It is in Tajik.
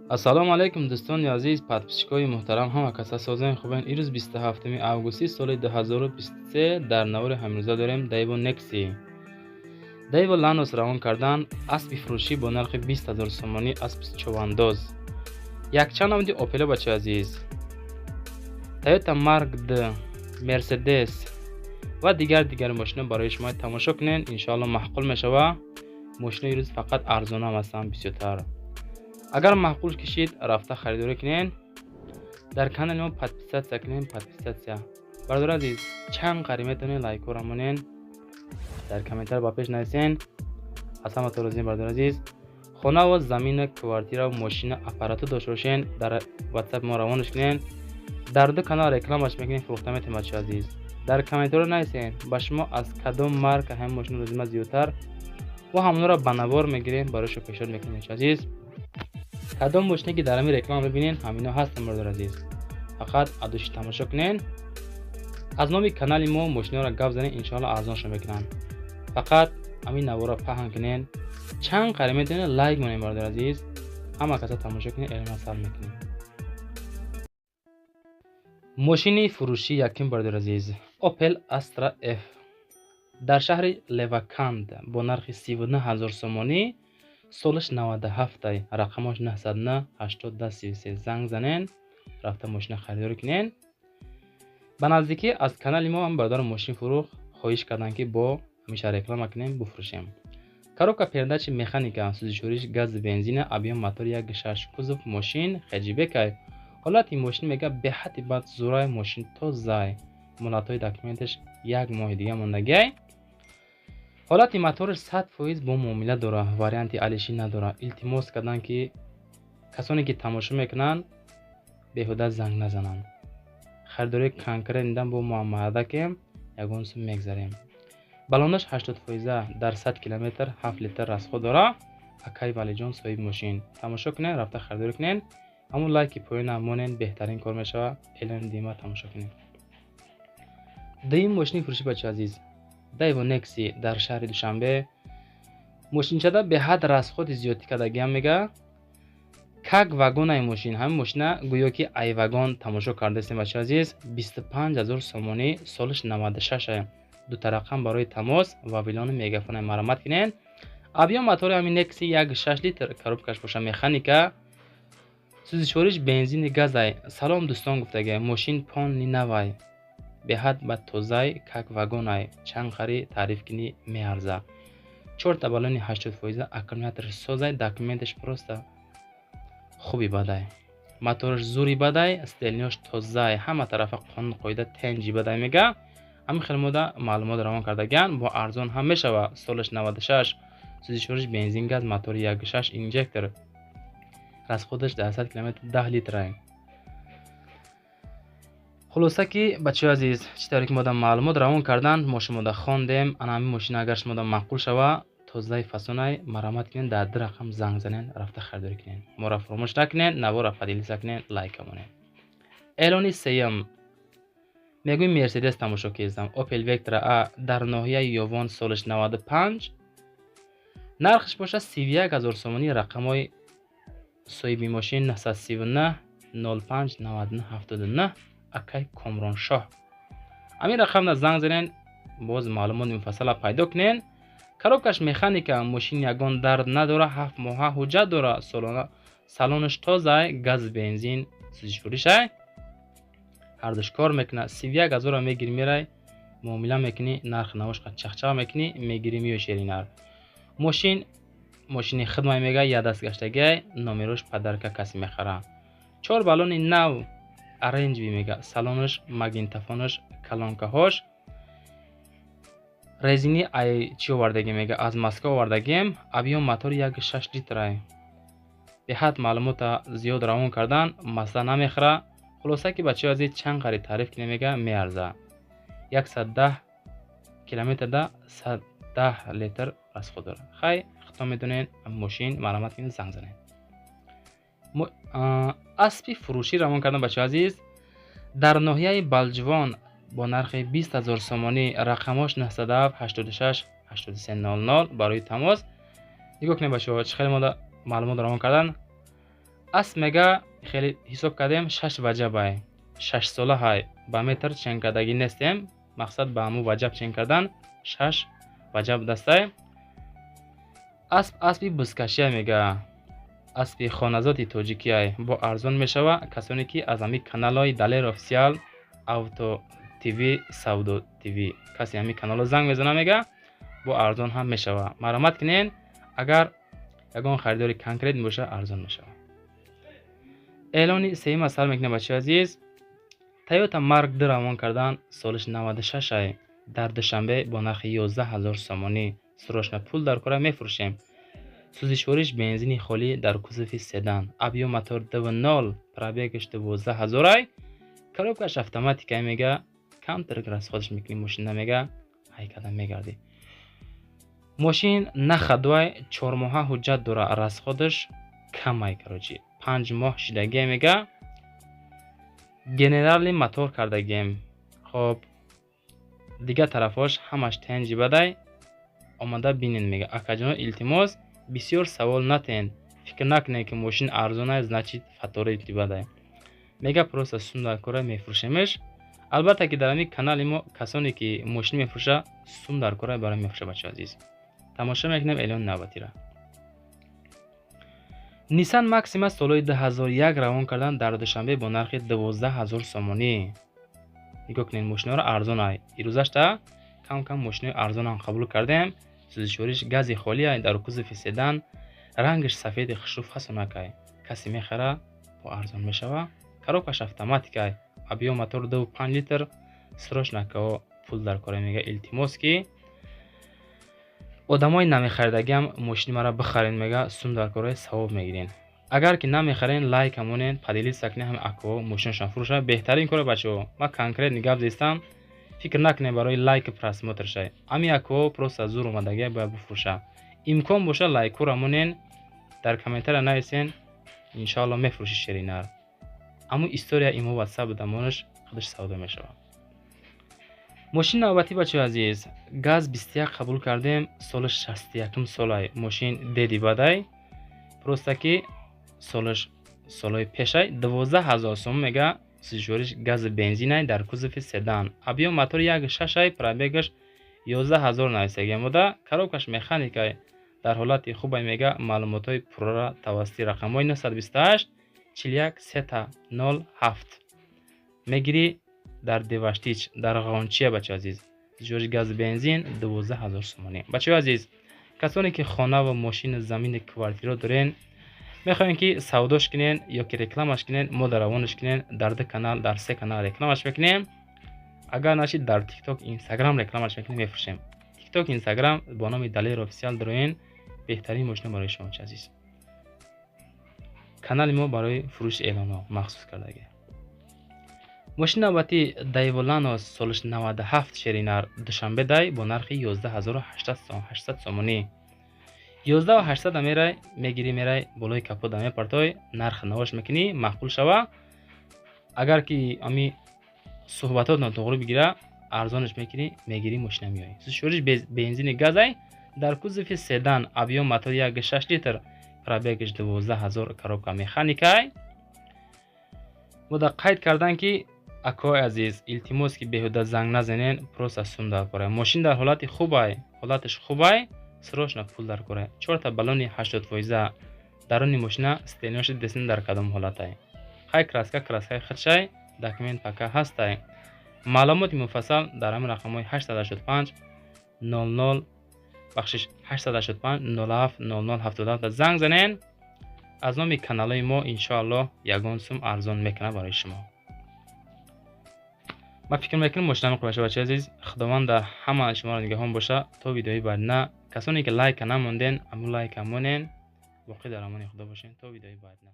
Ассалому алайкум, дӯстони азиз, подписчикои муҳтарам, ҳама каса созен, хубен. Ирӯз 27 августи соли 2023 дар навори ҳамрӯза дорем Daewoo Nexi. Daewoo Lanos равон кардан, аспи фурӯшӣ бо нархи 20 0 сомонӣ, аспи човандоз. Якчанд намуди Opel, бачаи азиз, Toyota Mark D, Mercedes ва дигар мошино барои шумо тамошо кунед. Иншоалло, маъқул мешава. Мошинои ирӯз фақат арзонам ҳастанд бисёртар. Агар маъқул кишид, рафта харидорӣ кунед. Дар канали мо подписаться кунед, подписаться. Бародари азиз, чанд қари метавонед лайкҳоро монед, дар комментар ба пеш нависен. Аз ҳаматон розием, бародари азиз. Хонаву замина, квартира, мошина, аппарату дошта бошен, дар WhatsApp мо равонаш кунед. Дар ду канал рекламаш мекунем, фурӯхта метавонем. Бачаи азиз, дар комментарҳо нависен, ба шумо аз кадом марка ҳамин мошина лозим аст зиёдтар, мо ҳамонро ба навор мегирем, барои шумо пешниҳод мекунем. Бачаи азиз, кадом мошине ки дар ҳамин реклама мебинен, ҳамино ҳастанд. Бародари азиз, фақат адуши тамошо кунен. Аз номи канали мо мошинаро гап занен, иншоалло, арзоншо мекунанд. Фақат ҳамин наворро паҳн кунен, чанд қари метавонед лайк монед. Бародари азиз, ҳама каса тамошо кунед. Эълона сар мекунем. Мошини фурӯшӣ якум, бародари азиз, Opel Astra F дар шаҳри Леваканд бо нархи 39 ҳазор сомонӣ, солаш 97, рақамош 909 80 33. Занг занен, рафта мошина харидорӣ кунен. Ба наздикӣ аз канали мо ҳам бародари мошин фурӯх хоҳиш карданд, ки бо ҳамеша реклама кунем, буфурӯшем. Коробка передачи механика, сӯзишвориш гази бензина, объём мотор 1,6, кузов мошин хэтчбекай. Ҳолати мошин, мега, беҳадди бад зурай, мошин тозай, муҳлатҳои документаш як моҳи дига мондагиай. Ҳолати мотораш 100% бо муомила дора, варианти алишӣ надора. Илтимос карданд, ки касоне ки тамошо мекунанд, беҳуда занг назананд. Харидории конкрет дидан бо муаммадакем, ягон сум мегзарем. Баллонаш 80 фоиза, дар 100 километр 7 литр расход дора. Акай Валиҷон, соҳиби мошин, тамошо кунед, рафта харидорӣ кунед. Ҳамун лайки поёна монед, беҳтарин кор мешавад. Эълони дима тамошо кунед. Дуюм мошини фурӯшӣ, бачаи азиз, Daewoo Nexi дар шаҳри Душанбе. Мошинчада беҳад расходи зиёдтӣ кардагиам, мега, как вагонаи мошин. Ҳамин мошина гӯё ки ай вагон тамошо кардаистем. Бачаи азиз, 25 000 сомонӣ, солаш 96, дута рақам барои тамос ва вилони мегафона, марамат кунед. Объём мотори ҳамин Nexi 1,6 литр, коробкаш боша механика, сӯзишвориш бензини газай. Салом, дӯстон, гуфтага, мошин полный навай, беҳад ба тозай, как вагонай, чанд қари таъриф кунӣ, меарза. Чорта баллони 80 фоиза, аккумулятораш созай, документаш просто хуби бадай, мотораш зури бадай, стельниёш тозай, ҳама тарафа қонун қоида тенҷи бадай, мега. Ҳамин хел мода маълумот равон кардагиан, бо арзон ҳам мешава. Солаш 96, сӯзишвориш бензин газ, мотори 1,6 инжектор, расходаш дар 100 километр 10 литрай. Хулоса ки, бачаҳои азиз, чӣ тавре ки мода маълумот равон карданд, мо шумода хондем. Ана ҳамин мошина, агар шумода маъқул шава, тозаи фасонай, марамат кунед, дар ду рақам занг занед, рафта харидорӣ кунед. Моро фуромӯш накунед, навора поделиться кунед, лайка монед. Эълони сеюм мегӯем. Мерседес тамошо кардам, Opel Vectra A дар ноҳияи Ёвон, солаш 95, нархаш бошад 31 ҳазор сомонӣ. Рақамҳои соҳиби мошин 939 05 99 79, акай Комроншоҳ. Ҳамин рақамда занг занед, боз маълумоти муфассала пайдо кунед. Коробкаш механика, мошин ягон дард надора, 7 моҳа ҳуҷҷат дора, салонаш тозай, газ бензин сӯзишворишай, ҳардуш кор мекунад. 31 ҳазорро мегирӣ, мерай, муомила мекунӣ, нархи навош чахчақ мекунӣ, мегирӣ, меёй. Шеринар мошин, мошини хидмай, мега, ядаст гаштагиай, номерош подарка, касе мехара. Чор баллони нав, оранжевый, мега, салонаш, магнитофонаш, колонкаҳош резини ай чӣ овардагем, мега, аз Москва овардагем. Объём мотори 1,6 литрай. Беҳад маълумота зиёд равон кардан, масъала намехӯра. Хулоса ки, бачаҳои азиз, чанд қари таъриф кунем, мега, меарза. 110 километрда 110 литр расход дорад. Хай, худтон медонед, мошин маълумот кунед, занг занед. Аспи фурӯшӣ равон кардам, бачаҳои азиз, дар ноҳияи Балҷувон бо нархи 20 ҳазор сомонӣ. Рақамҳош 907 86 83 00 барои тамос. Нигоҳ кунед, бачаҳо, чӣ хеле мода маълумот равон кардан. Асп мега хеле ҳисоб кардем 6 ваҷабай. 6 сола ҳай. Ба метр чен кардагӣ нестем. Мақсад ба ҳамун ваҷаб чен кардан 6 ваҷаб дастай. Асп аспи бузкашия мега. Аспи хоназоти тоҷикияй. Бо арзон мешава. Касоне ки аз ҳамин каналҳои Далер Офисиал, Авто ТВ, Савдо ТВ касе ҳамин каналҳо занг мезана мега, бо арзон ҳам мешава. Марҳамат кунен, агар ягон харидори конкрет боша, арзон мешава. Эълони сеюм аз сар мекунем, бачаи азиз. Toyota Mark 2 равон кардан, солиш 96 ай. Дар Душанбе бо нархи 11 000 сомонӣ. Срочно пул дар кора, мефурӯшем. Сӯзишвориш бензини холӣ, дар кузови седан. Объём мотор 2.0, пробег аш 12 000 ай. Коробка ш автоматика мега, камтар расход ш мекунӣ мошина мега, ҳай карда мегардӣ. Мошин на ходовой, 4 моҳа ҳуҷҷат дора, расход аш камай, короче. 5 моҳ шидагия мега. Генеральный мотор кардагием. Хоб, дигар тарафҳош ҳамаш тенҷи бадай, омада бинен мега. Акаҷоно, илтимос, бисёр савол натен. Фикр накунед, ки мошин арзонай, значит фаторити бадай. Мега, просто сум дар кора, мефурӯшемеш. Албатта ки дар ҳамин канали мо касоне ки мошин мефурӯша, сум дар кора барои мефурӯша, бачаи азиз. Тамошо мекунем эълони навбатиро. Nissan Maxima солҳои 2001 равон кардан дар Душанбе бо нархи 12 000 сомонӣ. Нигоҳ кунед, мошинаро арзонай. Ирӯзашта кам-кам мошинои арзонам қабул кардем. Сӯзишвориш гази холиай, дар кузови седан, рангаш сафеди хушрӯ фасонакай. Касе мехара, бо арзон мешава. Коробка ш автоматикай. Объём мотор 2,5 литр. Срочно као пул дар кора мега, илтимос ки одамои намехаридагиам мошини мара бихарен мега, сум дар кораи савоб мегирен. Агар ки намехарен, лайк монен, поделиться кунен, ҳами акаҳо мошинашон фурӯша. Беҳтарин коре, бачаҳо. Ман конкретно гап зестам, фикр накунед барои лайк, просмотр шай. Ҳами акаҳо просто зур омадагия, бояд бифурӯша. Имкон боша, лайкҳоро монен, дар комментария нависен, иншоалло мефурӯши шеринар. Аммо история имо ватсап дамонаш худаш савдо мешавад. Мошини навбатӣ, бачаҳои азиз, газ 21 қабул кардем, соли 61 солай. Мошин деди бадай, просто ки солаш солҳои пешай. 12 000 сом мега, сӯзишвориш гази бензинай, дар кузови седан. Объём мотор 1,6-ай, пробег аш 11 000 нависагиам буда, коробка ш механикай, дар ҳолати хубай мега. Маълумотҳои пурра тавассути рақамҳои 928 41 сета 07 мегирӣ дар Деваштич, дар Ғончия, бачаи азиз. Сӯзишвориш гази бензин, 12 000 сомонӣ. Бачаҳои азиз, касоне ки хона ва мошину замини квартира дорен, мехоҳем ки савдош кунен ё ки рекламаш кунен, мо дар равонаш кунен, дар ду канал, дар се канал рекламаш мекунем. Агар нашид, дар Тикток, Инстаграм рекламаш мекунем, мефурӯшем. Тикток, Инстаграм бо номи Далер Офисиал дароен, беҳтарин мошина барои шумо, бачаи азиз. Канали мо барои фурӯши эълонҳо махсус кардагӣ. Мошини навбатӣ Daewoo Lanos, солиш 97, шеринар, Душанбе дай бо нархи 11 800 сомонӣ. 11 800 мерай, мегирӣ, мерай, болои капота мепартой, нарх навош мекунӣ, маъқул шава. Агар ки ами суҳбатот нотуғрӣ бигира, арзонаш мекунӣ, мегирӣ, мошина меоӣ. Сӯзишвориш бензини газай, дар кузови седан, объём мотор 1,6 литр, пробег аш 12 000, коробка механикай. Бода қайд кардан ки, акои азиз, илтимос ки беҳуда занг назанен, просто сум дар кора. Мошин дар ҳолати хубай, ҳолаташ хубай, срочно пул дар кора. Чорта баллони 80%, даруни мошина стенёши десин дар кадом ҳолатай. Хай, краска краскаи худшай, документ пока ҳастай. Маълумоти муфассал дар ҳамин рақамҳои 885 00, бахшиш, 885 07 00 77 занг занен. Аз номи каналҳои мо иншоаллоҳ ягон сум арзон мекунад барои шумо. Ман фикр мекунам, мошина меқобаша. Бачаи азиз, Худованд дар ҳама шуморо нигаҳбон боша то видеои баъдина. Касоне ки лайка намонден, аму лайка монен. Боқӣ дар амони Худо бошен то видеои баъдина.